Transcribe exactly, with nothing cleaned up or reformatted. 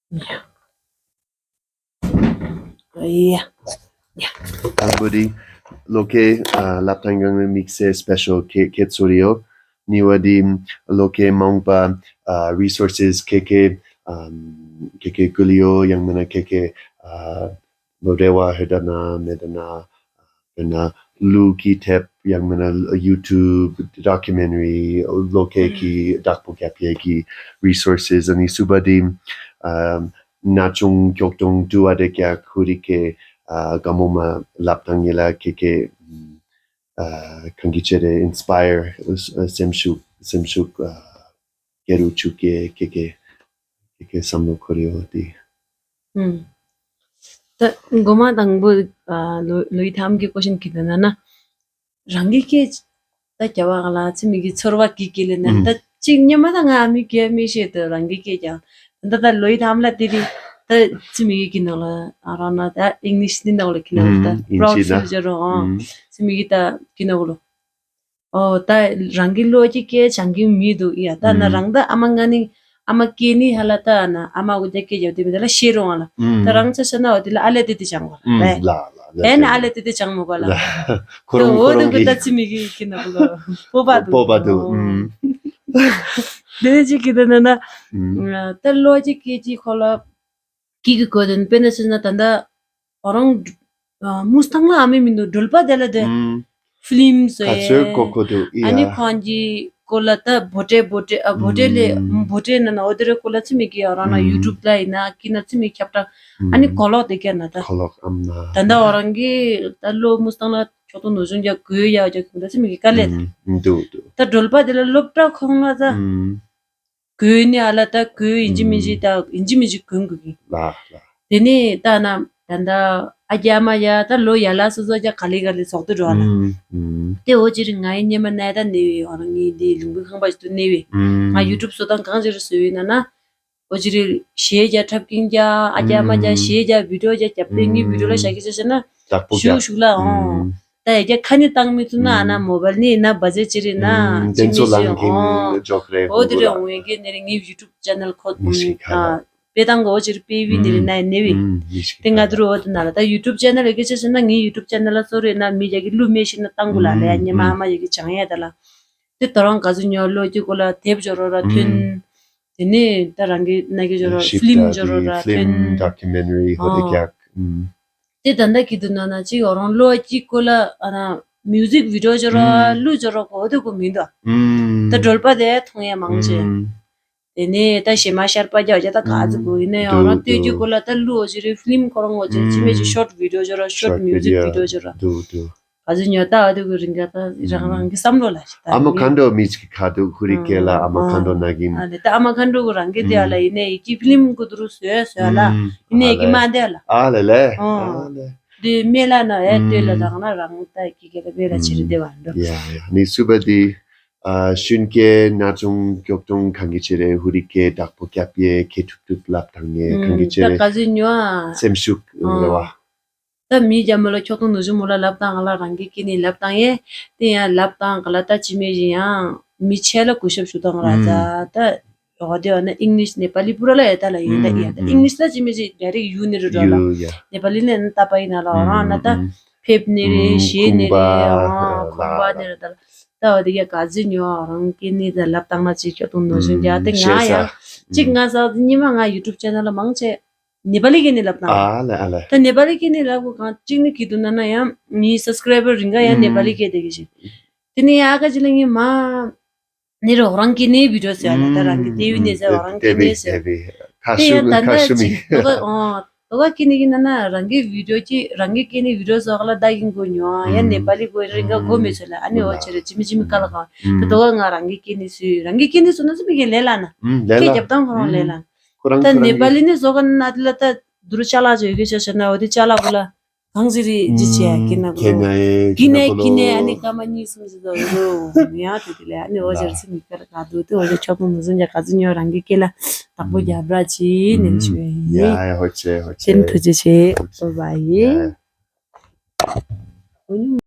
ཡ། ཡ། ཡ། དང་པོ་དེ་ལོ་ཁའི་ཨ་བསླབ་སྟངས་སྒང་ལ་དམིགས་བསལ་སི་པེ་ཤལ་ཁྱད་ཁྱད་ཚོར་ཡོད། གཉིས་པ་དེ་ལོ་ཁའི་མ་འོངས་པ་ཨ་རི་སོར་སི་ཁྱད་ཁྱད་ཨམ་ཁྱད་ཁྱད་བསྐུལ་ཡོད། ཡང་མིན་ན་ཁྱད་ཁྱད་ཨ་རེ་བ་ཧེ་ད་ན་མེད་ད་ན། དཔེར་ན་གླུ་གི་དེབ་ཡང་མིན་ན་ཡུ་ཊུབ་ཌོ་ཀུ་མེན་ཊ་རི་ལོ་ཁའི་གི་བདག་པོ་རྒྱབ་ཡས་ཀྱི་རི་སོར་སི། ཨ་ནི་གསུམ་པ་དེ་ཨ་ན་ཆུང་ཁྱོག་ཐུང་ཏུ་བ་དེ་ཀྱ་ཁུ་རི་ཁའི་ཨ་དགའ་མོ་མ་ལབ་དང་ཉེ་ལ་ཁེ་ཁེ་ཨ་གང་གི་ཆེད་དེ་ཨིན་སི་པ་ཡར་སེམས་ཤུགས་སེམས་ཤུགས་ཨ་སྐྱེ་རུ་ཆུག་གེ་ཁེ་ཁེ་ཁེ་ཁེ་བསམ་བློ་འཁོར་ཡོད་དེ། ཨུམ། ད་མགོ་མ་དང་པོ་ཨ་ལོ་ལོའི་ཐམ་གི་ཀོ་ཤན་གི་དེ་ན་ན། རང་གི་སྐད་ད་རྒྱ་བ་ལ་ཚི་མི་གི་ཚོར་བ་གི་གི་ལེ་ན་ཨུམ། ད་ཅིག་ཉི་མ་ད་ང་མི་གི་མི་ཤེས་དུ་རང་གི་སྐད་ཀྱང་ད་ད་ལོའི་ཐམ་ལ་དེ་དེ་ད་ཚི་མི་གི་གི་ནོ་ལ་ཨ་རང་ན་ད་ཨིང་ལིཤ་ནི་ནོ་ལ་གི་ནོ་ལ་ད་ཨུམ། ཨིན་པྲོ་ཇི་ཤི་ལ་ཇི་རོ་ཨ་ཨུམ། ཚི་མི་གི་ད་གི་ནོ་ལ། ཨོ་ད་རང་གི་ལོ་གཅིག་སྐད་སྦྱང་གི་མི་འདུག་ཡ། ད་ན་ཨུམ། རང་ད་ཨ་མ་ང་ནི་ཨ་མ་སྐད་ནི་ཧ་ལ་ད་ན་ཨ་མ་གུ་ད་སྐད་རྒྱབ་དེ་མི་ད་ལ་ཤེས་རུང་བ་ལ། ཨུམ། ད་རང་ཆ་ཤ་ན་འོ་དེ་ལ་ཨ་ལེ་དེ་དེ་སྦྱང་བ་ཨུམ། རེད། ལ་ལ་ལ་ཨེ་ན་ཨ་ལེ་དེ་དེ་སྦྱང་མོ་ག་ལ། ཁོ་རང་ཁོ་ད་རང་གི་ད་ཚི་མི་གི་གི་ན་གུ་ལ་སྤོབས་པ་འདུག་སྤོབས་པ་འདུག་ཨུམ། དེ་ཅིག་གི་ད་ན་ན་ཨུམ། ད་ལོ་གཅིག་སྐད་ཅིག་ཁོ་ལ། ཀི་ཀི་གོ་དོན་དཔེར་ན་ཟེར་ན་ད་ལྟ་ཨོ་རང་ཨ་མུ་སྟངས་ལ་ཨ་མི་མི་འདུག་སྒྲོལ་པ་དེ་ལ་དེ་ཨུམ། ཕི་ལིམ་བཟོ་ག་ཚོད་ཡས་གོ་གོ་འདུག་ཨི་ཨ་ནི་ཡ། ཁོང་གི་སྐོར་ལ་ད་བོ་ཏྲེ་བོ་ཏྲེ་ཨ་བོ་ཏྲེ་ལས་ཨུམ། བོ་ཏྲེ་ན་ན་འོ་དེ་རེ་སྐོར་ལ་ཚི་མི་གི་ཨོ་རང་ན་ཨུམ། ཡུ་ཊུབ་ལ་ཡིན་ན་ཀི་ན་ཚི་མི་ཁྱབ་བསྒྲགས་ཨ་ནི་ཨུམ། གོ་ལོག་དེ་ག་ན་ད་གོ་ལོག་ཨམ་ན་ད་ད་ཨོ་རང་གི་ད་ལོ་མུ་སྟངས་ལ་ཁྱོད་ཏོ་ནོ་ཟུང་རྒྱ་གོས་ཡ་རྒྱ་གོས་ད་ཚི་མི་གི་དཀའ་ལས་ད་ཨུམ། འདུག་འདུག་ད་སྒྲོལ་པ་དེ་ལ་སློབ་གྲྭ་ཁོང་ལ་ད་ཨུམ། གོས་ནི་ཨ་ལ་ད་གོས་ཡིན་གཅིག་མིན་གཅིག་ད་ཡིན་གཅིག་མིན་གཅིག་གོན་དགོས་ཀྱི། ལ་ལ། དེ་ནས་ད་ན་ད་ད་ཨ་རྒྱ་མ་ཡ་ད་ལོ་ཡ་ལ་སོ་སོ་རྒྱ་ག་ལེ་ག་ལེ་ཚོགས་དུ་འགྲོ་ཨ་ལ། ཨུམ་ཨུམ། དེ་འོ་ཅི་རིང་ང་ཡི་སྙེ་མ་ནའི་ད་ནེ་བི་ཨོ་རང་ངི་དེ་ལུང་པའི་ཁང་པ་ཞིག་ཏུ་ནེ་བི། ཨུམ། ང་ཡུ་ཊུབ་བཟོ་སྟངས་གང་ཅི་རེ་བཟོ་ཡོད་ན་ན། འོ་ཅི་རིང་གཞས་རྒྱ་འཁྲབ་ཀིང་རྒྱ་ཨ་རྒྱ་མ་རྒྱ་ཨུམ། གཞས་རྒྱ་བི་ཌིའོ་རྒྱ་རྒྱབ་པའི་ངི་བི་ཌིའོ་ལ་ཨུམ། བཞག་གི་ཆ་བཞག་ན། བདག་པོ་ཞུ་རྒྱ་ཞུགས་ལ་ཨོ། ཨུམ། ད་ཡ་རྒྱ་ཁ་ནི་བཏང་མི་ཐུབ་ན་ཨ་ན་ཨུམ། མོ་བལ་ནི་ན་བ་ཟེ་ཅི་རི་ན་ཨུམ། ཅི་དེ་མི་ཚོ་ཅི་ལང་གི་ཨོ། འཇོག་རེད་འོ་དེ་རེད་ཧུ་ལ། འོང་ཡ་གི་ནི་རེད་ངའི་ཡུ་ཊུབ་ཅེ་ནལ་ཁོ་ཨུམ་ཤི་ཁ་ཨ་ལ། པེ་ཏང་གོ་འོ་ཅི་རི་པེ་བི་ནི་རེད་ན་ཡ་ནེ་བི། ཨུམ་ཤི་དེ་ཁ་ང་ལ། དུ་རུ་འོ་དེ་ན་ལ་ད་ཡུ་ཊུབ་ཅེ་ནལ་ཡ་གི་ཆ་བཞག་ན་ངའི་ཡུ་ཊུབ་ཅེ་ནལ་ལ་སོ་རེད་ན་མི་རྒྱ་གི་ལུ་མེ་ཤི་ན་བཏང་གོ་ལ་ལ་ཡ་ཨུམ་ཉེ་མ་ཨ་ཨུམ། མ་ཡ་གི་བྱང་ཡ་ད་ལ། དེ་ད་རང་ག་ཚོད་ཉོ་ལོ་གཅིག་གོ་ལ་དེབ་འབྱོར་རོ་ར་ཐོན། ཨུམ། དེ་ནས་ད་རང་གི་ན་གི་འབྱོར་རོ་ཤིབ་ཕི་ལིམ་ད་འབྱོར་རོ་དེ་ར་ཕི་ལིམ་ཐོན། ཌོ་ཀུ་མེན་ཊ་རི་ཧོ་དེ་ཨོ། རྒྱག་ཨུམ། དེ་ད་ལྟ་གི་དུ་ན་ན་ཅིག་ཨོ་རང་ལོ་གཅིག་གོ་ལ་ཨ་ན་མིའུ་ཟིག་བི་ཌིའོ་འབྱོར་རོ་ཨུམ། གླུ་འབྱོར་རོ་གོ་དེ་གོ་མི་འདུག་ཨུམ། ད་སྒྲོལ་པ་དེ་མཐོང་ཡ་མང་ཆེ། ཨུམ། དེ་ནས་ད་གཞས་མ་ཤར་པ་རྒྱག་རྒྱ་ད་ག་ཚོད་གོ་ཡིན་ན་ཡང་ཨོ་རང་ལྟོས་རྒྱུ་གོ་ལ་ད་གླུ་འོ་ཅི་རེད་ཕི་ལིམ་ཁོ་རང་འོ་ཅི་རེད་ཅི་མེད་ཅི་ཤོར་ཊི་བི་ཌིའོ་འབྱོར་རོ་ཤོར་ཊི་མིའུ་ཟིག་བི་ཌིའོ་འབྱོར་རོ། འདུག་འདུག་ག་ཚོད་ཉོ་ད་འོ་དེ་གི་རིང་ག་ད་རང་རང་གི་བསམ་བློ་ལ་ཞིག་ད་ཨ་མ་དེ་ཁ་འགྲོ་མི་ཅིག་གི་ཁ་འདུག་ཧུ་རི་ཀེ་ལ་ཨ་མ་ཁ་འགྲོ་ན་གི་ཨ་ལེ་ད་ཨ་མ་ཁ་འགྲོ་གི་རང་གི་དེ་ཨ་ལ་ཡིན་ནས་ཡི་གི་ཕི་ལིམ་གུ་དུ་རུ་བཟོས་བཟོས་ལ་ཡིན་ནས་ཡི་གི་མ་དེ་ཨ་ལ་ཨ་ལེ་ལེ་ཨ་ལེ་དེ་མེ་ལ་ན་ཨེ་ལྟོས་ལ་དང་ན་རང་ད་ཡི་གི་ལ་མེ་ལ་ཕྱིར་བདེ་བ་འགྲོ། ཡ་ཡ་ནི་སུ་པ་དེ་ཨ་ཤུན་ཀེ་ན་ཆུང་ཀྱོག་ཏུང་གང་གི་ཆེ་རེ་ཧུ་རི་ཀེ་བདག་པོ་སྐྱབས་ཡེ་ཁེ་ཐུབ་ཐུབ་ལབ་དང་ངེ་གང་གི་ཆེ་ད་རེ་ག་ཚོད་ཉོ་ཨ་སེམས་ཤུགས་རེ་བ། ད་མི་རྒྱ་མོ་ལ་ཁྱོག་ཐོང་ནུ་ཞུ་མོ་ལ་ལབ་དང་ང་ལ་རང་གི་སྐད་ནི་ལབ་དང་ཡེ། དེ་ཡང་ལབ་དང་ག་ལ་ད་ཅི་མེད་བཞིན་ཡང་མི་ཆེ་ལ་གུས་ཞབས་ཞུ་དང་ར་ད་ད་འོ་དེ་བ་ན་ཨིང་ལིཤ་ནེ་པ་ལི་པུ་ར་ལ་ཡ་ད་ལ་ཡིན་ད་ཡ་ད་ཨིང་ལིཤ་ལ་ཅི་མེད་ཅི་ཌའི་རེག་ཡུ་ནི་རུ་འགྲོ་ལ་ནེ་པ་ལི་ནས་ན་ད་པ་ཡིན་ན་ལ་འོ་རང་ན་ད་ཕེབས་ནི་རེད་ཤེས་ནི་རེད་འོ་ཁོང་པ་ནི་རེད་ད་ལ་ད་འོ་དེ་ཡ་ག་ཟི་ཉོ་རང་སྐད་ནི་ད་ལབ་དང་ན་ཅི་ཁྱོག་ཐོང་ནུ་ཞུ་ཡ་དེ་ང་ཡང་ཅིག་ང་ས་ཉི་མ་ང་ཡུ་ཊུབ་ཅེ་ནལ་ལ་མང་ཆེ། ནེ་པ་ལི་སྐད་ནས་ལབ་དང་། ཨ་ལེ་ཨ་ལེ། ད་ནེ་པ་ལི་སྐད་ནས་ལབ་དགོས་གང་གཅིག་ནི་གི་དུ་ན་ན་ཡང་མི་སབ་སི་ཀ་རའི་བར་རིང་ག་ཡང་ནེ་པ་ལི་སྐད་དེ་གི་ཞིག་དེ་ནས་ཡང་ཨ་ཀ་ཅི་ལ་ངས་མ་ནི་རོགས་རང་སྐད་ནས་བི་ཌིའོ་ཟེར་ལ་ད་རང་གི་ཏེ་བི་ནས་ཟེར་རང་སྐད་ནས་ཟེར། ཁ་ཤུ་ཡང་ད་ཁ་ད་ཤུ་མི་ཅིག་དོ་ག་ཨོ་དོ་ག་སྐད་ནས་གི་ན་ན་རང་གི་བི་ཌིའོ་ཅི་རང་གི་སྐད་ནས་བི་ཌིའོ་བཟོ་ག་ལ་ད་གིན་གོ་ཉོ་ཡང་ནེ་པ་ལི་གོ་རིང་ག་གོ་མེད་ཚོད་ལ་ཨ་ནི་འོ་ཆེ་རེ་ཅི་མི་ཅི་མི་ཀ་ལ་གང་ད་དོ་ག་ང་རང་གི་སྐད་ནས་སུ་རང་གི་སྐད་ནས་སུ་ན་སུ་མི་གི་ལས་ལ་ན་ཁྱེད་རྒྱབ་དང་ཁོ་རང་ལས་ལ་ན། ཁོ་རང་ད་ཁོ་རང་ནེ་པ་ལི་ནི་བཟོ་ག་ན་དེ་ལ་ད་དུ་རུ་ཅ་ལག་ཅོ་ཡོད་གི་ཅ་ཤ་ན་འོ་དེ་ཅ་ལག་གུ་ལ་གང་ཟེར་རི་ཅི་ཅི་ཡ་ཀི་ན་གུ་ལོ་ཀི་ནེ་ཀི་ནེ་ཨ་ནི་ཀ་མ་གཉིས་གསུམ་ཟེར་ད་འོ་རོ་ཡང་དེ་དེ་ལ་ཨ་ནི་འོ་ཟེར་སི་མི་ཀར་ག་དུ་དེ་འོ་ཟེར་ཆོག་པོ་མི་བཟུང་ཀྱ་ག་ཚོད་ཉོ་རང་གི་ཀི་ལ་དག་པོ་རྒྱབ་ར་ཅི་ནེ་ཆུ་ཡ་ཡ་ཧོ་ཆེ་ཧོ་ཆེ་ཐུགས་རྗེ་ཆེ་བྷའི་བྷའི།